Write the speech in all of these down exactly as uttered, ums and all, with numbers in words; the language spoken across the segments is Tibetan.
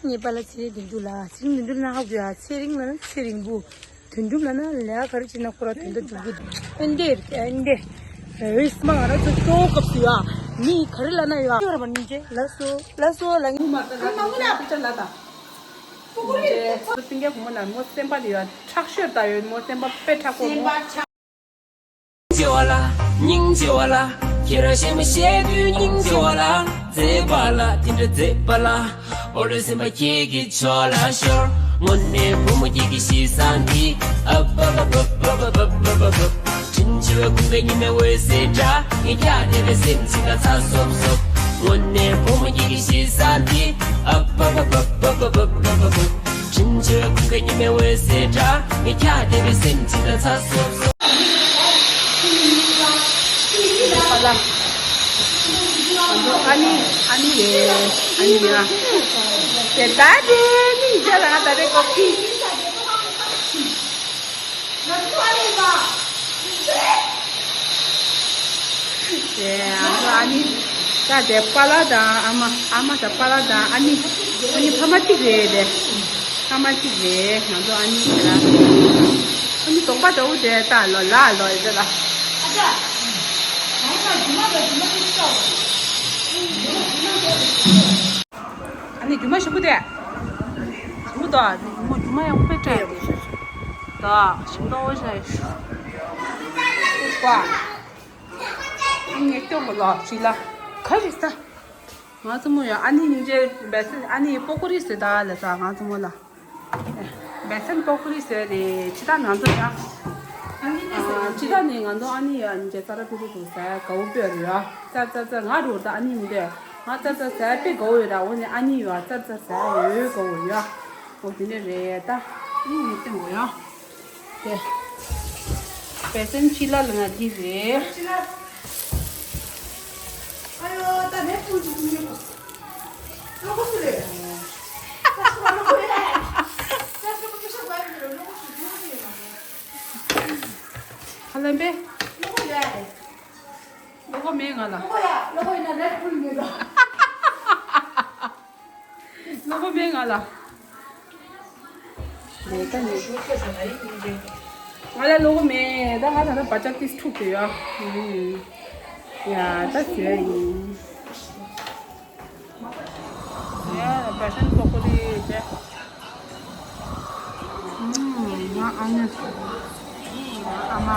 ངའི་པཱ་ལགས་ཚེ་རིང་དོན་གྲུབ་ལགས། ཚེ་རིང་དོན་གྲུབ་ལགས་ཧ་གོ་ཡ། ཚེ་རིང་ལབ་ན་ཚེ་རིང་པོ། དོན་གྲུབ་ལབ་ན་ལས་ཀ་ག་རེ་བྱེད་ན་ཁོ་ར་དོན་དག་སྒྲུབ་གི་འདུག་ཨེ་འདྲས་རེད། ཨེ་འདྲས་རེད། སྨ་ང་རང་ཚོ་སྐྱོ་བོ་སྐབས་སུ་ཡ། མི་ག་རེ་ལབ་ན་ཡ། ཡོད་ར་བ་ནི་ཅེ་ལ་སོ་ལ་སོ་ལ་ངུ་མ་ལྟ་ལ་ལ་ལ་ལ་ལ། སྤུ་གུ་རེད། སྤུན་ཀྱག་བུ་མོ་ལ་མོ་སེམས་པ་ལ་ཡ་ཁྲག་ཤོད་ལྟ་ཡོད། མོ་སེམས་པ་དཔེ་མཁྲེགས་པོ་མོ། སྙིང་རྗེ་བ་ལ། སྙིང་རྗེ་བ་ལ། ཁྱེད་རང་གཞན་མ་བཤད་དུས་སྙིང་རྗེ་བ་ལ། མཛེས་པ་ལ་དེ་འདྲ་མཛེས་པ་ལ། ཨོ་ལེ་སེམས་པ་ཁྱེད་ཀྱི་ཕྱོགས་ལ་ཤོར། དངོས་གནས་བུ་མོ་ཁྱེད་ཀྱི་གཤིས་བཟང་འདི། ཨབ་ཨབ་ཨབ། དྲིན་ཆེ་བའི་ཀུན་དགའ་ཉི་མའི་འོད་ཟེར་འདྲ། ངས་ཀྱང་བདེ་བའི་སེམས་ཅིག་ལ་ཚ་སོབ་སོབ། དངོས་གནས་བུ་མོ་ཁྱེད་ཀྱི་གཤིས་བཟང་འདི། ཨབ་ཨབ་ཨབ། དྲིན་ཆེ་བའི་ཀུན་དགའ་ཉི་མའི་འོད་ཟེར་འདྲ། ངས་ཀྱང་བདེ་བའི་སེམས་ཅིག་ལ་ཚ་སོབ་སོབ། ཨ་ལ། ཨ་ནི་ཨ་ནི་རེད། ཨ་ནི་ཡ། དེ་ད་དེ་ནི་རྒྱ་ལ་ང་ད་རེ་ཀོ་ཕི། དེ་ང་ཚོ་ཨ་ནི་ད་དེ་པཱ་ལགས་དང་ཨ་མ། ཨ་མ་དང་པཱ་ལགས་དང་ཨ་ནི། ཨ་ནི་ཕ་མ་གཅིག་རེད་དེ། ཕ་མ་གཅིག་རེད། ང་ཚོ་ཨ་ནི་དེ་ལ་ཨ་ནི་དོག་པ་འདྲ་བོ་དེ་ད་ལོ་ལ་ལོ་ཡོད་ལ། ཨ་ནི་རྒྱུ་མ་ཞིམ་པོ་དེ། ཞིམ་པོ་དང་རྒྱུ་མ་རྒྱུ་མ་ཡང་དཔེ་སྤྲད་ཡོད། ད་ཞིམ་ཏོག་ཞིག་ལ་ཤུ། ཨུ་པ། ངས་སྐྱོ་མོ་ལོག་ཅི་ལ། ག་རེ་ཟ། ང་ཚོ་མོ་ཡ་ཨ་ནི་སྙིང་རྗེ་བེ་སེ་ཨ་ནི་པོ་ཀོ་རི་ཟེར་ད་ལ་ཟ་ང་ཚོ་མོ་ལ། བེ་སེ་པོ་ཀོ་རི་ཟེར་རེད་ཅི་ད་ང་ཚོ་ཡ། ཅི་ད་ནི་ང་ཚོ་ཨ་ནི་ཡ་སྙིང་རྗེ་ཙ་ར་ཕུ་ཕུ་དུ་ཟ་དགའ་བོ་དཔེ་རེད་ཡ། ཙ་ཙ་ཙ་ང་རུ་ད་ཨ་ནི་མི་འདོད། ང་ཙ་ཙ་ཟ་དཔེ་དགའ་བོ་ཡོད་ད། འོ་ནི་ཨ་ནི་ཡ་ཙ་ཙ་ཟ་ཡོད་དགའ་བོ་ཡ། འོ་དེ་འདྲ་རེད་ད། ཨ་ནི་མི་སྟོན་དགོས་ཡ། དེ། བེ་སེན་ཕྱི་ལ་ལ་ན་དེ་རེད། ཨ་ཡོ་ད་ནས་ཕུལ་དུ་ཕུལ་ཡོད་པ། ལོ་གོ་སུ་རེད། ཧ་ལམ་པས། ལོ་གོ་མེད་ང་ལ། ལོ་གོ་ཡིན་ན་ནས་ཕུལ་མེད་ལ། ལོ་གོ་མེད་ང་ལ། ང་ལ་ལོ་གོ་མེད་ད། ང་ད་ལྟ་བ་ཅག་ཏིས་འཁྲུག་དུ་ཡོད། ཡ་ད་ཟེར་ཡིན། ཡ་བེ་སེན་པོ་ཀོ་རི་ཅེ། ང་ཨ་མ། ཨ་མ།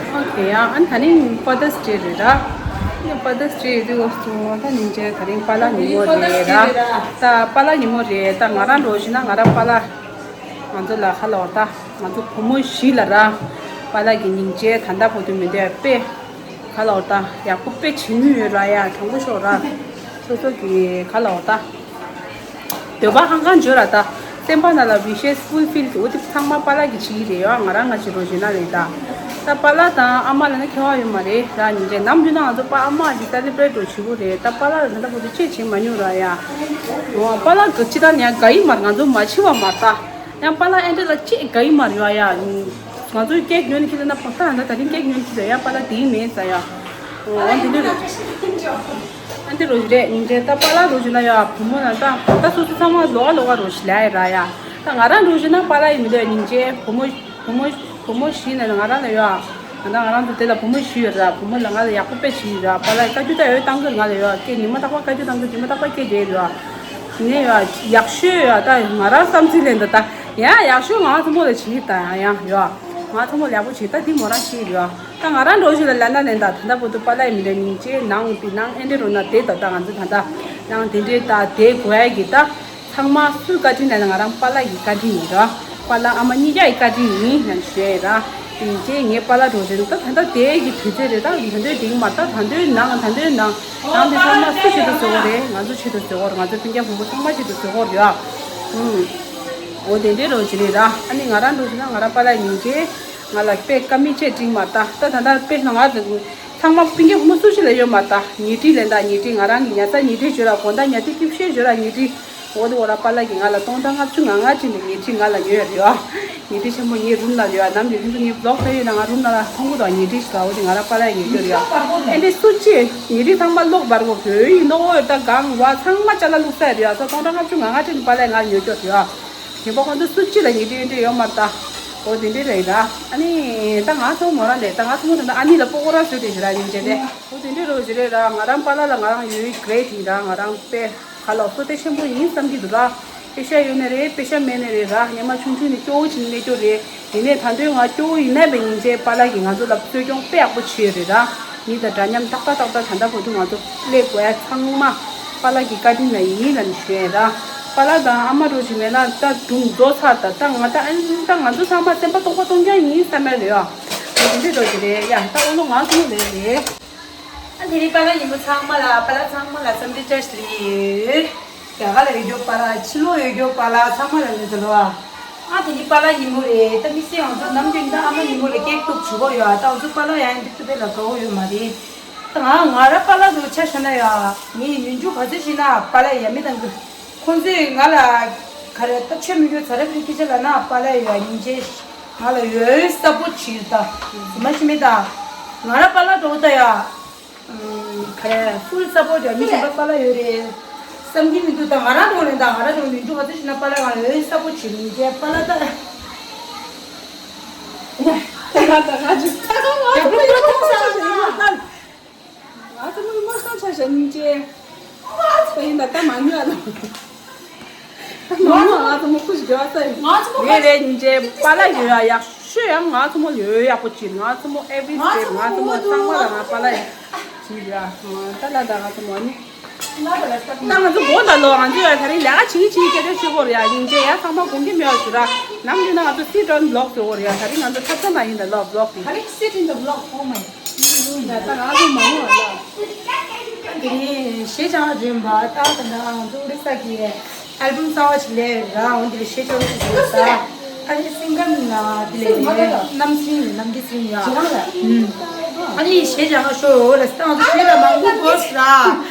ཨོ་ཁེ་ཡ། ཨ་ནི་ད་རིང་ཕ་དར་སི་ཌེ་རེད་ར། ཕ་དར་སི་ཌེ་དུས་སྐབས་སུ་ད་སྙིང་རྗེ་ད་རིང་པཱ་ལགས་ཉིན་མོ་རེད་ར། ད་པཱ་ལགས་ཉིན་མོ་རེད་ད། ང་རང་འགྲོ་བཞིན་ན་ང་རང་པཱ་ལགས། ང་ཚོ་ལ་ཧ་ལོ་ད། ང་ཚོ་བུ་མོ་བཞི་ལ་ར། པཱ་ལགས་ཀྱི་སྙིང་རྗེ་ད་ལྟ་བར་དུ་མི་འདོད་པས། ཁ་ལོག་ད་ཡག་པོ་དཔེ་བྱེད་ནུས་ཡོད་ར་ཡ། དྲང་པོ་ཤོད་ར། སོ་སོ་གི་ཁ་ལོག་ད། འདོད་པ་ཧང་ཧང་བརྗོད་ར་ད། སེམས་པ་ནང་ལ་wishes fulfil གི་འོ་དེ་ཚང་མ་པཱ་ལགས་ཀྱི་བྱེད་ཀྱི་རེད་ཡ། ང་རང་ང་བྱེད་རོགས་བྱེད་ན་རེད་ད། ད་པཱ་ལགས་དང་ཨ་མ་ལ་ནི་ཁྱད་པར་ཡོད་མ་རེད་ར། ཉིན་རེ་ནམ་རྒྱུན་ན་ང་ཚོ་པཱ་ཨ་མ་གི་སེ་ལི་བྷི་རེཊ་འགྲོ་བྱེད་དགོས་རེད་ད། པཱ་ལགས་ལ་ད་ལྟ་བར་དུ་ཅི་བྱེད་མ་མྱོང་ར་ཡ། འོ་པཱ་ལགས་ཀྱི་ཅི་ད་ནི་ཡ་དགའ་ཡི་མ་རེད། ང་ཚོ་མ་འཆི་བ་མ་རེད་ད། ཡང་པཱ་ལགས་ཨེ་འདྲ་ལ་ཅིག་དགའ་ཡི་མ་རེད་ཡ། ང་ཚོའི་ཀེག་ཉོས་ནས་ཁྱེར་ན་ཕོག་ཐག་འདྲ་ད་རིང་ཀེག་ཉོས་ནས་ཁྱེར་ཡ། པཱ་ལགས་དེ་ཡིན་མེད་ཟ་ཡ། འོ་འདི་འདྲ་རེད། ཨ་འདི་རོ་རེད་ཉིན་རེ་ད་པཱ་ལགས་རོ་ཞུ་ན་ཡ་བུ་མོ་ན་ད་ད་སོ་སོ་ཚང་མ་ལོག་ལོག་རོ་ཞུ་ལ་ཡ་ར་ཡ། ད་ང་རང་རོ་ཞུ་ན་པཱ་ལགས་ཡིན་མི་འདོད་ཉིན་རེ་བུ་མོ་བུ་མོ་བུ་མོ་ཞིག་ན་ང་རང་ལ་ཡ། ང་ད་ང་རང་ཚོ་དེ་ལ་བུ་མོ་བཞི་ཡོད་ར། བུ་མོ་ལ་ང་ལ་ཡག་པོ་དཔེ་བྱེད་ཡོད་ར། པཱ་ལགས་བཀའ་བཀྱོན་ད་ཡོད་བཏང་གི་ང་ལ་ཡོད་སྐད་ཉི་མ་རྟག་པར་བཀའ་བཀྱོན་བཏང་གི་ཉི་མ་རྟག་པར་སྐད་རྒྱག་ཡོད་ར། ནས་ཡོད་ཡག་ཤོས་ཡོད་ད་ང་རང་བསམ་ཚུལ་ལེན་ད་ད་ཡང་ཡག་ཤོས་ང་ཚོ་མོ་ལ་བྱེད་ད་ཡང་ཡང་ཡོད་ང་ཚོ་མོ་ལ་ཡག་པོ་བྱེད་ད་འདི་མོ་རང་ཤེས་ཡོད་ད་ང་རང་འགྲོ་ཞིག་ལ་ལ་ན་ལེན་ད་ད་ད་བུ་དུ་པཱ་ལགས་མི་འདྲ་སྙིང་རྗེ་ནང་དེ་ནང་ཨེ་འདྲེ་རོ་ན་དེ་ད་ད་ང་ཚོ་ད་ད་ནང་དེ་འདྲེ་ད་དེ་དགོས་ཡ་གི་ད། ཚང་མ་སུའི་བཀའ་དྲིན་ལ་ང་རང་པཱ་ལགས་ཀྱི་བཀའ་དྲིན་ཡིན་ར། པཱ་ལགས་ཨ་མ་གཉིས་ཀ་ཡི་བཀའ་དྲིན་ཡིན་ཡང་ཞུ་ཡ་ཡིན་ར། དེ་ཡིན་ཅེས་ངའི་པཱ་ལགས་རོགས་བྱས་ན་ད་ད་ལྟ་དེ་ཡི་དུས་ཚོད་རེད་ད་ད་འདོད་དེང་མ་ད་ད་འདོད་ནང་ད་འདོད་ནང་ནང་དེ་ཚང་མ་སུ་ཆེད་དུ་བཟོ་བ་རེད། ང་ཚོ་ཆེད་དུ་བཟོ་བ་རེད། ང་ཚོ་སྤུན་ཀྱག་བུ་མོ་ཚང་མ་ཆེད་དུ་བཟོ་བ་རེད་ཨ། ཨུམ། འོ་དེ་འདྲའི་རོགས་བྱས་རེད་ར། ཨ་ནི་ང་རང་རོགས་བྱས་ན་ང་རང་པཱ་ལགས་ཡིན་ཅེས་ང་ལ་དཔེ་ཀ་མི་ཆེ་དྲིན་མ་ད་ད་ད་ད་དཔེ་ན་ང་ཚང་མ་སྤུན་ཀྱག་བུ་མོ་སུ་ཆེད་ལ་ཡོད་མ་ད་ཉེ་དྲིན་ལེན་ད་ཉེ་དྲིན་ང་རང་གི་ཉལ་ས་ཉེ་དྲིན་བརྗོད་ར་དགོང་དག་ཉལ་དུས་སྐྱིད་ཤོས་བརྗོད་ར་ཉེ་དྲིན། འོ་དེ་འོ་ར་པཱ་ལགས་ཀྱིས་ང་ལ་སྟོང་ཕྲག་ལྔ་བཅུ་ང་ལྔ་ཅིག་ནས་ཉལ་ཁྲི་ང་ལ་ཉོས་ཡོད་རེད་ཡ། ཉལ་ཁྲི་ཆེན་པོ་ངའི་རུམ་ལ་ཡོད་ཡ། ནམ་རྒྱུན་ཁྱེད་ཚོ་ངའི་བི་ལོག་ལྟ་ཡོད་ན་ང་རུམ་ནང་ལ་མཐོང་གི་འདུག་ཉལ་ཁྲི་ཞིག་ལ། འོ་དེ་ང་རང་པཱ་ལགས་ཉལ་གྱི་ཡོད་རེད་ཡ། ཨེ་འདྲས་སུ་ཅི་ཉལ་ཁྲི་ཚང་མ་གློག་འབར་གོ་བོད་ཡིན་ནོ། འོ་ད་གང་བ་ཚང་མ་ཅ་ལག་བླུགས་ས་རེད་ཡ། ས་སྟོང་ཕྲག་ལྔ་བཅུ་ང་ལྔ་ཁྲི་ནས་པཱ་ལགས་ང་ཉོས་ཡོད་རེད་ཡ། རྒན་པ་ཁོང་ཚོ་སུ་གཅིག་ལ་ཉལ་ཁྲི་ཨེ་འདྲས་ཡོད་མ་རེད་ད། འོ་དེ་འདྲས་རེད་ད། ཨ་ནི་ད་ང་ཚོ་མོ་རང་རེད་ད། ང་ཚོ་མོ་ད་ཨ་ནི་ལ་སྤོ་བོ་ར་བཟོས་ཏེ་ཞེ་དྲག་ཡིན་བྱས་ཏེ། འོ་དེ་འདྲས་རོ་ཞེ་རེད་ར། ང་རང་པཱ་ལགས་ལ་ང་རང་ཡོད་གི་རེད་དེ་ར། ང་རང་དཔེ་ཁ་ལག་བཟོ་དེ་ཆེན་པོ་ཡིན་བསམ་གྱི་འདུག་ར། པེ་ཤ་ཡོད་ནི་རེད། པེ་ཤ་མེད་ནི་རེད་ར། སྔོན་མ་ཆུང་ཆུང་ནས་སྐྱོ་བོ་བྱས་ནས་གནས་སྐྱོ་རེད། ཡིན་ནའི་ད་དུང་ང་སྐྱོ་བོ་ཡིན་ནའི་བས་ཉིན་བྱས་པཱ་ལགས་ཀྱིས་ང་ཚོ་ལ་གསོ་སྐྱོང་དཔེ་ཡག་པོ་བྱས་རེད་ར། མི་དང་འདྲ་མཉམ་ཏག་ཏག་ཏག་ཏག་ད་ལྟ་བར་དུ་ང་ཚོ་སླེབས་དགོས་ཡ་ཚང་མ་པཱ་ལགས་ཀྱི་བཀའ་དྲིན་ལ་ཡིན་ལབ་ནས་ཞུ་ཡ་ར། པཱ་ལགས་དང་ཨ་མ་རོ་ཞིག་མེད་ན་ད་སྒྲུང་རྫོགས་ཚར། ད་ད་ང་ད་ཨ་ནི་ད་ང་ཚོ་ཚང་མ་སེམས་པ་སྟོང་པ་སྟོང་རྐྱང་ཡིན་བསམ་ཡ་རེད་ཡ། དེ་འདྲ་འགྲོ་གི་རེད་ཡ། ད་ཨོ་ལོ་ང་ཚོ་ལས་རེད། ཨ་དེ་རིང་པཱ་ལགས་ཉིན་མོ་ཚང་མ་ལ། པཱ་ལགས་ཚང་མ་ལ་འཚམས་འདྲི་བཀྲ་ཤིས་བདེ་ལེགས། རྒྱ་གར་ལ་ཡོད་རྒྱུ་པཱ་ལགས། ཕྱི་ལོགས་ཡོད་རྒྱུ་པཱ་ལགས་ཚང་མ་ལ་ལན་དུ་ལོ། ཨ་དེ་རིང་པཱ་ལགས་ཉིན་མོ་རེད། ད་དམིགས་བསལ་ང་ཚོ་ནམ་རྒྱུན་ད་ཨ་མ་ཉིན་མོ་ལ་ཀེག་གཏུབ་བྱེད་དགོས་ཡོད། ཨ་ད་ང་ཚོ་པཱ་ལགས་ཡང་འདི་གཏུབ་པའི་ལ་དགའ་བོ་ཡོད་མ་རེད། ད་ང་ང་རང་པཱ་ལགས་ཚོ་ཆ་བཞག་ན་ཡ། ངས་ཉིན་རྒྱུན་ག་ཚོད་ཤེས་ན་པཱ་ལགས་ཡ་མི་དང་གི། ཁོང་ཚོས་ང་ལ་ག་རེ་ད་ཆོས་མི་འགྱུར་ཚ་རབས་རི་སྐད་ཆ་ལབ་ན་པཱ་ལགས་ཡ་ཉིན་བྱེད། ང་ལ་ཡོད་སཔོར་ཊི་བྱེད་ད། མ་ཤི་མེད་ད། ང་རང་པཱ་ལགས་འགྲོ་ད་ཡ། ག་རེ་ཧྥུལ་སཔོར་ཊི་ཡ་མི་གཞན་པ་པཱ་ལགས་ཡོད་རེད་བསམ་གྱི་མི་འདུག་ད་ང་རང་འགྲོ་ལེན་ད། ང་རང་འགྲོ་ལེན་འགྲོ་ག་ཚོད་ཤེས་ན་པཱ་ལགས་ང་ལ་ཡོད་སཔོར་ཊི་བྱེད། ཉིན་བྱེད་པཱ་ལགས་ད། ད་ང་ད་ང་ཅིག་ད་ང་ང་ཚོ་ཡོད་ཐོག་ས་ཞིག་ཡོད་ད། ང་ཚོ་མོའི་མོ་སང་ཆ་ཞག་སྙིང་རྗེ། ང་ཚོ་ཡིན་ད་ལྟ་མ་ཉོ་ལ། མ་ཉོ། ང་ཚོ་མོ་ཁུ་ཞིག་རྒྱོ་ས་ཡིན། ང་ཚོ་མོ་ངས་རེད་སྙིང་རྗེ། པཱ་ལགས་ཡོད་ཡ་ཡག་ཤོས་ཡང་ང་ཚོ་མོ་ཡོད་ཡག་པོ་བྱེད། ང་ཚོ་མོ་ཨེ་བི་སི་ང་ཚོ་མོ་ཚང་མ་ལ་ང་པཱ་ལགས་ཡག་བྱེད་ཡ། ད་ལ་ད་ང་ཚོ་མོ་ནི། ད་ང་ཚོ་མོ་ད་ལོ་ང་ཚོ་ཡ་ད་རིང་ལས་ཀ་བྱེད་ཀྱི་བྱེད་ཀྱི་སྐད་ཆ་བཤད་དགོས་རེད་ཡ། སྙིང་རྗེ་ཡ། ཚང་མ་དགོངས་ཀྱི་མེད་པ་ཞུ་ར། ནམ་རྒྱུན་ན་ང་ཚོ་sit down vlog བཟོ་དགོས་རེད་ཡ། ད་རིང་ང་ཚོ་འཁྲབ་ས་མ་ཡིན་ད་ལོ་vlog དེ། ད་རིང་sit in the vlog. Oh my. ད་ང་ཚོ་མ་འོངས་ལ། ཨ་དེ་ནས་གཞས་སྦྱང་བ་འཇོན་པ་ད་ད་ལྟ་ང་ཚོ་ཨོ་རི་ས་གི་ཨལ་བུམ་གསར་བ་ཞིག་སླེབས་ར། འོ་འདི་ལ་གཞས་སྦྱང་བ་ཞིག་ཡོད་ས། ཨ་ནི་སིང་གར་ན་འདི་ལ་རེད། རྣམ་སྲིན་རེད། རྣམ་རྒྱལ་སྲིན་ཡ། ཨ་ནི་གཞས་སྦྱང་ཤོག་ལ་སྟངས་སུ་གཞས་ལ་མང་པོ་དགོས་ར།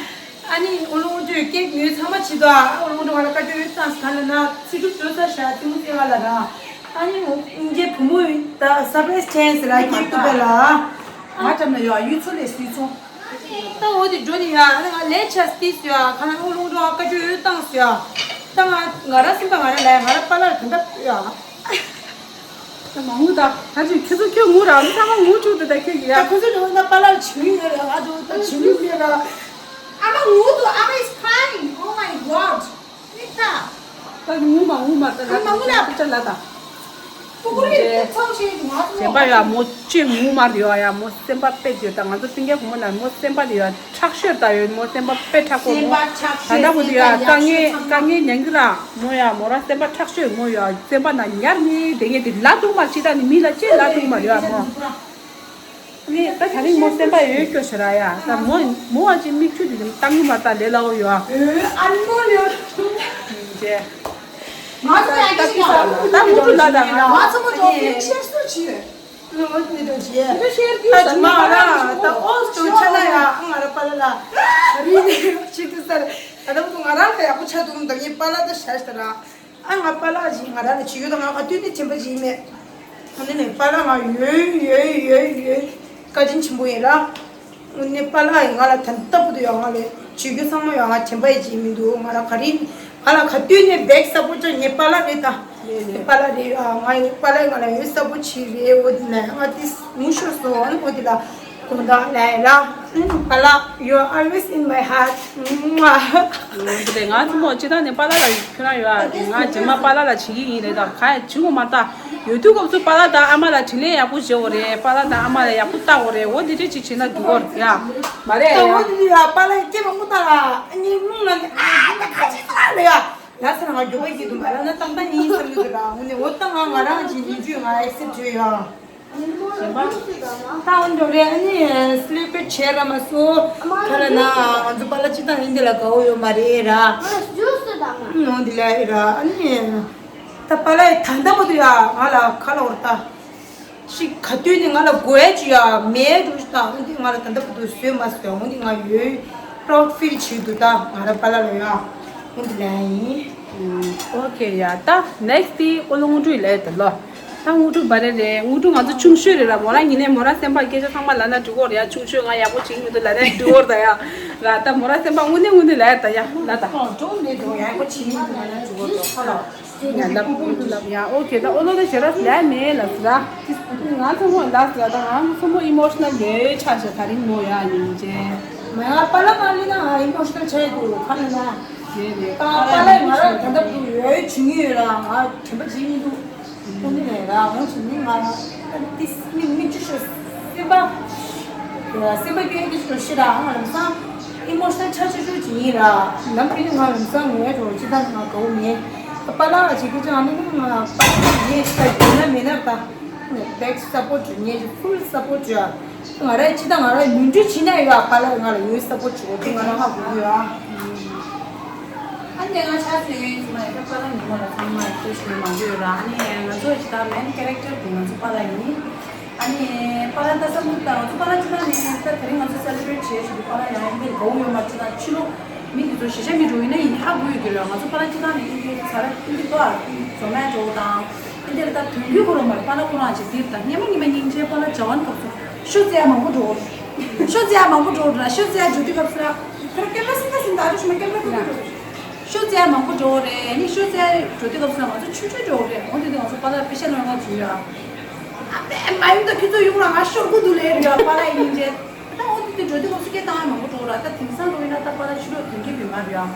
ཨ་ནི་ཨོ་ལོང་ཏུ་ཀེག་ཉོས་ཚང་མ་བྱེད་དོ། ཨ་ཨོ་ལོང་ཏུ་ང་ལ་བཀའ་བཀྱོན་བཏང་ས་ག་ལ་ན་ཚིག་གྲུབ་བཟོ་ས་ཤ་ཚིག་མུ་ཚེ་ང་ལ་ར། ཨ་ནི་ངའི་བུ་མོ་ད་surprise chance ལ་ཀེག་གཏུབ་པ་ལ། ང་འགྲམ་ན་ཡོད་གཡུ་མཚོ་ལས་གཡུ་མཚོ། ད་འོ་དེ་འགྲོ་ནི་ཡ། ཨ་ནི་ང་ལས་ཆ་སྟིས་སུ་ཡ། ཁ་ན་ཨོ་ལོང་ཏུ་ང་བཀའ་བཀྱོན་བཏང་སུ་ཡ། ད་ང་ང་ར་སེམས་པ་ང་ར་ལ་ཡ། ང་ར་པཱ་ལགས་ལ་དོན་དག་ཡ། ད་མ་ངུ་ད། ད་ཅིག་ཁྱེད་ཚོ་ཁྱོད་ངུ་ར། མི་ཚང་མ་ངུ་བཅུག་ད། ད་ཁྱོད་ཀྱི་ཡ། ད་ཁོ་ཚོ་འགྲོ་ན་པཱ་ལགས་བྱིན་ཡོད་རེད། ང་འགྲོ་ད་བྱིན་ཡོད་རེད། ཨ་མ་ངུ་འདུག་ཨ་མ་is crying. Oh my god. ནི་ད། ད་ངུ་མ་ངུ་མ་ད། ཨ་མ་ངུ་ལ། ད་ལ་ད། པུ་གུ་རི་ཚོགས་ཆེན་ང་ཚོ་སེམས་པ་ཡ་མོ་ཅི་ངུ་མ་རེད་ཡ། མོ་སེམས་པ་དཔེ་བདེ་ད། ང་ཚོ་སྤུན་ཀྱག་བུ་མོ་ལ་མོ་སེམས་པ་དེ་ཡ། མཁྲེགས་ཤོས་ད་ཡོད། མོ་སེམས་པ་དཔེ་མཁྲེགས་པོ་མོ། སེམས་པ་མཁྲེགས་ཤོས། ད་ལྟ་བུ་དེ་ཡ་སེམས་པ་དཀའ་ངལ་ཡག་ཤོས་དཀའ་ངལ་མྱངས་ཀྱི་ར། མོ་ཡ་མོ་ར་སེམས་པ་མཁྲེགས་ཤོས། མོ་ཡ་སེམས་པ་ན་ཉར་ནི་དེ་ངས་དེ་ལ་དུང་མ་ཅི་ད་ནི་མི་ལ་ཅི་ལ་དུང་མ་ཡོད་མོ། ནི་ད་ད་རིང་མོ་སེམས་པ་ཡོད་སྐྱོ་ཤ་ར་ཡ། ད་མོ་མོ་བ་ཅི་མིག་ཆུ་དེ་བཏང་གི་མ་ད་ལེ་ལ་འོ་ཡོད་ཨ། ཨ་མོ་ལེ། ཇེ། ང་ཚོ་ཡ་གི་ཞིག་ཡ། ད་མུ་ཏུ་ལ་ད་ང་ང་ཚོ་མོ་ཏོ་ཕིན་ཤེར་སུ་ཆི། ཨོ་ནི་ཏོ་ཇེ། ད་ཅི་མ་ར་ད་ཨོ་ཏོ་ཆ་ན་ཡ། ཨ་ང་ར་པཱ་ལགས་ལ་རི་ནི་ཆི་ཏུ་སར། ད་ད་མོ་ཏོ་ང་རང་ལ་ཡག་པོ་ཆ་དུམ་ད་ངའི་པཱ་ལགས་ད་ཤ་ཤ་ད་ར། ཨ་ང་པཱ་ལགས་ཅིག་ང་རང་ལ་བྱེད་ཡོད་ད། ང་ག་དུས་ནས་དྲན་པ་ཅིག་མེད། ཨ་ནི་ནས་པཱ་ལགས་ང་ཡོད་ཡོད་ཡོད་ཡོད་བཀའ་དྲིན་ཆེན་པོ་ཡིན་ར། ཨ་ནི་པཱ་ལགས་ཡིན་ང་ལ་ད་ལྟ་བུ་དུ་ཡང་ང་ལ་བྱེད་རྒྱུ་ཚང་མ་ཡང་ང་དྲན་པ་ཡི་ཅིག་མི་འདུག་ང་ལ་ག་རེ་ང་ལ་ག་དུས་ནས་བེག་ས་པོ་ཅོ་ངའི་པཱ་ལགས་རེད་ད། ངའི་པཱ་ལགས་རེད་ཨ། ང་ཡི་པཱ་ལགས་ང་ལ་ཡོད་ས་པོ་ཅིག་རེད། འོ་དེ་ལ་ང་དེ་ངུ་ཤོར་སོང་། ཨ་ནི་འོ་དེ་ལ། དགོངས་དག་ལས་ལ། ཨུམ། པཱ་ལགས། You are always in my heart. འདི་རེད། ང་ཚོ་མོ་སྤྱི་བཏང་ནས་པཱ་ལགས་ལ་ཁྱོད་རང་ཡོད་ཨ། ང་རྗེས་མ་པཱ་ལགས་ལ་བྱེད་ཀྱི་ཡིན་རེད་ད། ག་ཡ་བྱེད་དགོས་མ་ད། ཡོད་དུས་སྐབས་སུ་པཱ་ལགས་དང་ཨ་མ་ལ་དྲིན་ལན་ཡག་པོ་བྱེད་དགོས་རེད། པཱ་ལགས་དང་ཨ་མ་ལ་ཡག་པོ་ལྟ་དགོས་རེད། འོ་འདི་འདྲས་ཅིག་བྱེད་ན་འགྲིག་གོ་རེད་ཡ། མ་རེད་ད། ཡ། འོ་འདི་ཡ་པཱ་ལགས་སྐྱེས་པ་སྔོན་ད་ལ་ཨ་ནི་སྔོན་ལ་ནི་ཨ་ད་ཁ་ཅིག་ཚ་རེད་ཡ། ལ་ས་ན་ང་མགྱོགས་པ་ཡིན་དུ་མ་ར་ན་ཏང་ཏང་ཡིན་བསམ་གྱི་འདུག་ར། འོ་ནི་འོ་ད་ང་ང་རང་གི་ཉིན་རྒྱུན་ང་ཨེག་སེབ་བྱོས་ཡ། ད་འོ་འགྲོ་རེད། ཨ་ནི་སི་ལི་པར་བྱས་ར་མ་སོ། ཁ་ལ་ན་ང་ཚོ་པཱ་ལགས་སྤྱི་བཏང་ཡིན་འདི་ལ་དགའ་བོ་ཡོད་མ་རེད་ར། འོ་འདི་ལ་ཡིན་ར། ཨ་ནི་ད་པཱ་ལགས་ད་ལྟ་བུ་དུ་ཡ་ང་ལ་ཁ་ལ་འོར་ད་ཞིག་ག་དུས་ནས་ང་ལ་དགོས་ཡ་ཅི་ཡ་མེད་འགྲོ་ཞིག་ད། འོ་འདི་ང་ལ་ད་ལྟ་བུ་དུ་བཟོས་མ་སོ། འོ་འདི་ང་ཡོད་པ་རའུ་ཌི་ཕིལ་བྱེད་འདུག་ད་ང་ར་པཱ་ལགས་ལ་ཡ། ལ་ཡིན། ཨོ་ཁེ་ཡ། ད་ནེག་སི་ཊི་དེ་ཨོ་ལོ་དངོས་གྲུབ་ལས་ད་ལོ། ད་དངོས་གྲུབ་བ་རེད་རེད། དངོས་གྲུབ་ང་ཚོ་ཆུང་ཤོས་རེད་ར། མོ་རང་ཉིད་ནས་མོ་རང་སེམས་པ་སྐད་ཆ་ཚང་མ་ལབ་ན་འགྲིག་གོ་རེད་ཡ། ཆུང་ཤོས་ང་ཡག་པོ་བྱེད་ཀྱི་མི་འདུག་ལབ་ན་འགྲིག་གོ་རེད་ད་ཡ། ར་ད་མོ་རང་སེམས་པ་དངོས་གནས་དངོས་གནས་ལབ་ཡ་ད་ཡ་ལ་ད། ཨོ་འགྲོ་མི་འདུག་ཡག་པོ་བྱེད་ཀྱི་མི་འདུག་ལབ་ན་འགྲིག་གོ་རེད་ད་ཧ་ལོ། ཡ་ལབ་ལབ་ཡ། ཨོ་ཁེ། ད་ཨོ་ལོ་ད་ཞེ་དྲག་ལབ་མེད་ལབ་ཟེར་ར། ང་ཚོ་མོ་ལབ་ཟེར་ར། ད་ང་ཚོ་མོ་ཨི་མོ་ཤི་ནལ་ལས་ཆགས་ཤག་ད་རིང་མོ་ཡ་ཡིན་ཅེ། མ་ཡ་པཱ་ལགས་མ་ལི་ན་ང་ཨི་མོ་ཤི་ནལ་ཆགས་ཡོད་ཁ་ལ་ན། རེད་རེད། པཱ་ལགས་ང་རང་ད་ལྟ་འདུག་ཡོད་བྱུང་ཡོད་ར། ང་དྲན་པ་བརྗེད་མི་འདུག་ཁོང་ནི་རེད་ར། ང་ཚོ་མི་ང་ཏིས་མི་མི་ཅི་ཤོད་སེམས་པ། སེམས་པ་སྐྱོན་ཏིས་ཤོད་ཤི་ར། ང་ལམ་སང་ཨི་མོ་ཤི་ནལ་ཆགས་ཆགས་ཆགས་ཅིག་ཡིན་ར། ནམ་ཕི་ནི་ང་ལམ་སང་ངའི་གྲོགས་ཅི་ད་ང་དགའ་བོ་མེད། པཱ་ལགས་ཅིག་གི་ཅང་ནི་ང་པཱ་ལགས་ངས་ཅི་ད་ཡིན་ན་མེད་ན་ད་བེག་སཔོར་ཊི་ངས་ཕུལ་སཔོར་ཊི་ཡ། ང་རང་ཅི་ད་ང་རང་མུ་མཐུད་བྱེད་ན་ཡོད་པཱ་ལགས་ང་ལ་ཡོད་སཔོར་ཊི་བྱེད་དགོས་དེ་ང་རང་ཧ་གོ་གི་ཡོད་ཨ། ཨ་ནི་ང་ཆ་ཚོས་ཚང་མ་ཡོད་པ་པཱ་ལགས་ཉི་མ་ལ་ཚང་མ་ཡོད་ཤེས་མང་པོ་ཡོད་ར། ཨ་ནི་ང་ཚོ་ཅི་ད་མེན་ཁེ་རེག་ཊར་དེ་ང་ཚོ་པཱ་ལགས་ཡིན། ཨ་ནི་པཱ་ལགས་ད་བསམ་བློ་བཏང་ང་ཚོ་པཱ་ལགས་ཅི་ད་ནི་ད་དེ་རིང་ང་ཚོ་སེ་ལེ་བྷི་རེཊ་བྱེད་ཞུ་དུས་པཱ་ལགས་ཡང་ཨིན་དེ་གོ་ཡོད་མ་ཅི་ད་ཕྱི་ལོགས་མི་འདི་ཚོ་གཞིས་ཆགས་མི་འགྲོ་ཡིན་ན་ཡིན་ཧ་གོ་ཡོད་ཀྱི་རེད། ང་ཚོ་པཱ་ལགས་ཅི་ད་ནི་ཨིན་དེ་ཚ་ར་ཨིན་དེ་ཏོ་ཨ་ཛོ་མེ་ཊོ་དང་ཨིན་དེ་ལ་ད་དོན་གྱི་ཁོ་རང་མར་པཱ་ལགས་ཁོ་རང་ཅིག་དེ་ད་སྙེ་མ་སྙེ་མ་སྙིང་རྗེ། པཱ་ལགས་བྱ་བ་ནི་ཐོབ་སོང་ཤོ་ཙེ་ཡ་མང་པོ་འགྲོ་ཤོ་ཙེ་ཡ་མང་པོ་འགྲོ་ར། ཤོ་ཙེ་ཡ་འགྲོ་དུས་སྐབས་སུ་ར་ཁ་ར་ཀེམ་ར་སིང་ད་སིང་ད་རུ་ཤི་མ་ཀེམ་ར་ཀེམ་ར་ཤོ་ཙེ་མང་པོ་འགྲོ་རེད། ནི་ཤོ་ཙེ་འགྲོ་དུས་སྐབས་སུ་ང་ཚོ་ཆུ་ཆུ་འགྲོ་རེད། འོན་ཏེ་ང་ཚོ་པཱ་ལགས་པེ་ཤ་ལོན་ག་ཚུད་ཡ། ཨ་མའི་མ་ཡུམ་དང་ཁྱོད་ཚོ་ཡོང་ར་ང་ཤོར་དགོས་འདུག་ལེ་རེད་ཡ། པཱ་ལགས་ཡིན་རྗེས་ད་འོན་ཏེ་འགྲོ་དུས་སྐབས་སུ་སྐད་བཏང་ཡ་མང་པོ་འགྲོ་ར། ད་དེང་སང་འགྲོ་ཡིན་ན་ད་པཱ་ལགས་ཕྱི་ལོགས་དོན་གྱི་བི་མ་རེད་ཡ།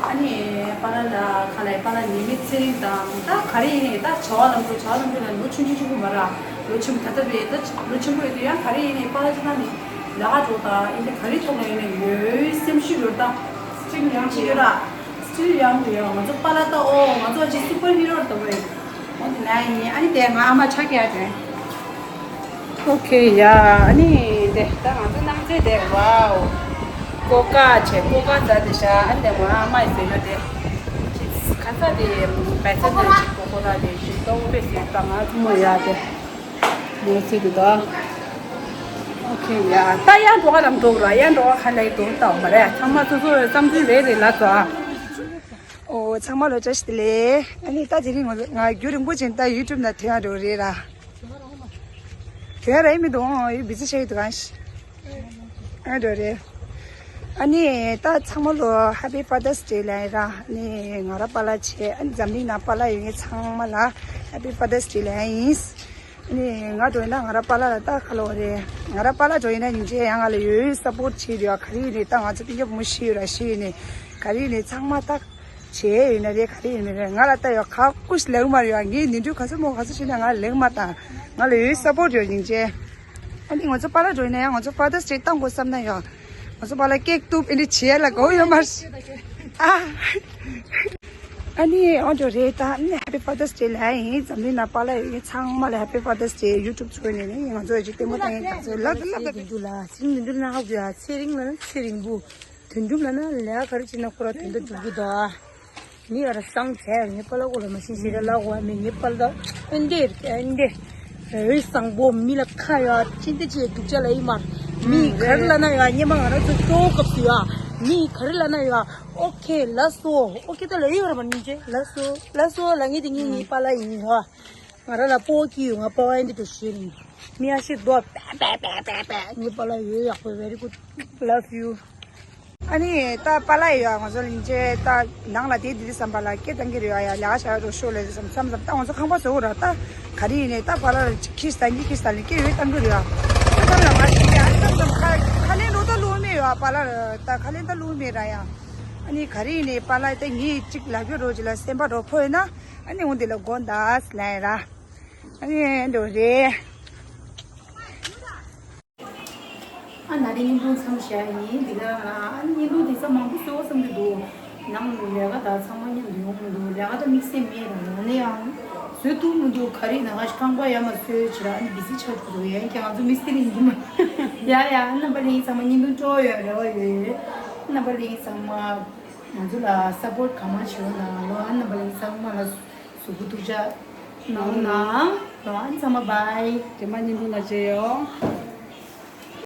ཨ་ནི་པཱ་ལགས་ལ་ཁ་ལ་པཱ་ལགས་ཉི་མའི་ཚེ་རིང་དང་ད་ག་རེ་ཡིན་ནའི་ད་བྱ་བ་ལམ་འགྲོ་བྱ་བ་ལམ་འགྲོ་ལ་ལོ་ཆུང་ཆུང་ཆུང་གི་མ་ར། ལོ་ཆེན་པོ་ད་ལྟ་བས་ད་ལོ་ཆེན་པོ་ཡོད་དུས་ཡང་ག་རེ་ཡིན་ནའི་པཱ་ལགས་ཅི་ད་ནི་ལ་ཁ་འགྲོ་ད་ཨིན་དེ་ག་རེ་ཐོག་ལ་ཡིན་ནའི་ཡོད་སེམས་ཤུགས་ཡོད་ད། སྤྲིན་ཡང་ཅི་ཡོད་ར། སྤྲིན་ཡང་ཅི་ཡོད་ང་ཚོ་པཱ་ལགས་ད་ཨོ་ང་ཚོ་ཅི་སུ་པར་ཧི་རོ་རེད་ད་བས། འོ་དེ་ན་ཡིན། ཨ་ནི་དེ་ང་ཨ་མ་ཆ་ཁྱ་དེ། ཨོ་ཁེ་ཡ། ཨ་ནི་དེ་ད་ང་ཚོ་སྣང་ཚེ་དེ་ཝའོ། ཀོ་ཀ་བྱས་ཀོ་ཀ་ཟ་དེ་ཤ། ཨ་ནི་དེ་ང་ཨ་མ་ཡི་ཟེར་ཡོད་དེ། ཁ་ས་དེ་བལ་ས་ནས་ཅིག་ཀོ་ཀོ་ར་དེ་ཞིག་གཏོང་པས་ཟེར་ད་ང་ཐུ་མོ་ཡ་དེ། ངོ་ཚིག་དེ་ད། ཨོ་ཁེ་ཡ། ད་ཡང་འགྲོ་ག་ལམ་འགྲོ་ར། ཡང་འགྲོ་ག་ཁ་ལ་ཡི་དོན་དག་མ་རེད། ཚང་མ་སོ་སོ་བསམ་ཚུལ་རེ་རེ་ལ་ཙོ་ཨ། ཨོ་ཚང་མ་ལོ་བཀྲ་ཤིས་བདེ་ལེགས། ཨ་ནི་ད་དེ་རིང་ང་ང་རྒྱུན་རིང་པོ་ཅན་ད་ཡུ་ཊུབ་ན་ཐོན་ཡ་འགྲོ་རེད་ར། ཐོན་ཡ་ར་ཡིན་མི་འདུག་ཨོ་ཡུ་བི་ཛི་ཆགས་ཡི་འདུག་ག་ཤི། ཨ་འགྲོ་རེད། ཨ་ནི་ད་ཚང་མ་ལོ་Happy Father's Day ལབ་ཡིན་ར། ཨ་ནི་ང་ར་པཱ་ལགས་བྱས་ཨ་ནི་འཛམ་གླིང་ནང་པཱ་ལགས་ཡོད་མཁན་ཚང་མ་ལ་Happy Father's Day ལབ་ཡིན། ཨ་ནི་ང་འགྲོ་ཡིན་ན་ང་ར་པཱ་ལགས་ལ་ད་ཁ་ལོ་རེད། ང་ར་པཱ་ལགས་འགྲོ་ཡིན་ན་སྙིང་རྗེ་ཡང་ང་ལ་ཡོད་ཡོད་སཔོར་ཊི་བྱེད་རེད་བ། ག་རེ་ཡིན་ནའི་ད་ང་ཚོ་སྤུན་ཀྱག་བུ་མོ་ཤི་ཡོད་ར་ཤི་ཡོད་ནའི་ག་རེ་ཡིན་ནའི་ཚང་མ་ད་བྱས་ཡོད་ན་རེད། ག་རེ་ཡིན་ནའི་རེད། ང་ལ་ད་ཡོད་ཁ་ཀུ་ཤི་ལེགས་མ་རེད་བ། ངས་ནི་འདུག་ག་ཚོད་མོ་ག་ཚོད་ཤི་ན་ང་ལ་ལེགས་མ་ད་ང་ལ་ཡོད་ཡོད་སཔོར་ཊི་ཡོད་སྙིང་རྗེ། ཨ་ནི་ང་ཚོ་པཱ་ལགས་འགྲོ་ཡིན་ན་ཡང་ང་ཚོ་Father's Day བཏང་དགོས་བསམ་ན་ཡང་ང་ཚོ་པཱ་ལགས་ཀེག་གཏུབ་ཨེ་འདྲ་བྱེད་ཡ་ལ་དགའ་བོ་ཡོད་མ་རེད། ཨ་ཨ་ནི་ཨོ་འགྲོ་རེད་ད། ཨ་ནི་Happy Father's Day ལབ་ཡིན། འཛམ་གླིང་ན་པཱ་ལགས་ཡོད་མཁན་ཚང་མ་ལ་Happy Father's Day ཡུ་ཊུབ་ཚོ་ནས་ནི་ང་ཚོ་ཡོད་ཅིག་ལྟད་མོ་བཏང་ཡིན། ད་ཚོ་ལབ་ད་ལབ་ད་དུས་འདུག་ལ་ཚེ་རིང་མི་འདུག་ན་ཧ་གོ་ཡ། ཚེ་རིང་ལ་ན་ཚེ་རིང་པོ། དོན་གྲུབ་ལ་ན་ལས་ཀ་ག་རེ་བྱེད་ན་ཁོ་ར་དོན་དག་སྒྲུབ་གི་འདུག་ཨ། མི་ཨ་ར་སང་ཚེ་ངའི་པཱ་ལགས་ཀོ་ལ་མ་ཤེས་ཤེས་ར་ལ་གོ་མི་ངའི་པཱ་ལགས་ཨེ་འདྲེ་ཨེ་འདྲེ་རེ་བཟང་པོ་མི་ལ་ཁ་ཡ་ཅི་འདྲ་ཅི་སྡུག་ཅག་ལ་ཡིན་མ། མི་ག་རེ་ལ་ན་ཡ་སྙེ་མ་ང་རང་ཚོ་སྐྱོ་སྐབས་སུ་ཡ་མི་ག་རེ་ལ་ན་ཡ་ཨོ་ཁེ་ལ་སོ་ཨོ་ཁེ་ད་ལ་ཡོད་ར་མ་ནི་ཅེ་ལ་སོ་ལ་སོ་ལ་ངེད་དེ་ངེད་ངའི་པཱ་ལགས་ཡིན་ཧ། ང་ར་ལ་པོ་ཀི་ཡོད་ང་པཱ་ལགས་ཨེ་འདྲེ་དུ་ཤེས་ནི་མི་ཨ་ཤེས་དོ་པེ་པེ་པེ་པེ་པེ་ངའི་པཱ་ལགས་ཡོད་ཡག་པོ་very good love you། ཨ་ནི་ད་པཱ་ལགས་ཡོད་ང་ཚོ་ལིན་ཅེ་ད་ནང་ལ་དེ་དེ་དེ་བསམ་པ་ལ་སྐད་བཏང་གི་རེད་ཡ། ཡ་ལས་ཀ་བྱ་ཡ་རོ་ཤོག་ལས་བསམ་བསམ་བསམ་ད་ང་ཚོ་ཁང་པ་བཟོ་ར་ད་ག་རེ་ཡིན་ནས་ད་པཱ་ལགས་ལ་ཁྱི་ས་གཉིས་ཁྱི་ས་ལིན་སྐད་ཡོད་བཏང་གི་རེད་ཡ། ད་བསམ་ལ་ང་ཚོ་ཡ་བསམ་བསམ་ཁ་ཁ་ལེན་རོ་ད་ལོ་མེད་ཡ་པཱ་ལགས་ད་ཁ་ལེན་ད་ལོ་མེད་ར་ཡ། ཨ་ནི་ག་རེ་ཡིན་ནས་པཱ་ལགས་ད་ངས་གཅིག་ལབ་རྒྱུ་རོ་ཅི་ལ་སེམས་པ་རོ་ཕོ་ཡིན་ན་ཨ་ནི་འོ་འདི་ལ་དགོངས་དག་ལན་ར། ཨ་ནི་འདྲ་རེད། ཨ་ན་རེ་བརྙན་ཐུང་མཚམས་བཞག་ཡིན། འདི་ག་ཨ་ནི་བརྙན་ཐུང་དེ་ཚོ་མང་པོ་བཟོ་བསམ་གྱི་འདུག་ནང་ལ་ལས་ཀ་དང་ཚང་མ་མཉམ་དུ་ཡོང་མི་འདུག་ལས་ཀ་དང་དམིགས་བསལ་མེད་ར། ཡང་ནས་ཡང་བཟོ་ཐུབ་མི་འདུག་ག་རེ་ན་ང་ཞིག་ཁང་པ་ཡར་མར་བཟོས་བྱེད་ར་ཨ་ནི་བི་ཟི་ཆགས་འགྲོ་འདུག་ཡང་ཀྱང་ང་ཚོ་མི་སི་ཏི་རི་ཡིན་གྱི་མ་ཡ་ཡ། ཨ་རྣམ་པ་ལྷན་རྒྱས་ཚང་མ་བརྙན་ཐུང་སྤྲོ་བོ་ཡོད་རེ་བ་ཡོད། རྣམ་པ་ལྷན་རྒྱས་ཚང་མ་ང་ཚོ་ལ་སཔོར་ཊི་གང་མང་བྱེད་རོགས་གནང་ལོ། ཨ་རྣམ་པ་ལྷན་རྒྱས་ཚང་མ་ལ་གཟུགས་པོ་ཐུགས་ཅག་གནང་ན་ལོ། ཨ་ཚང་མ་བྷའི། རྗེས་མ་བརྙན་ཐུང་ལ་མཇལ་ཡོང་།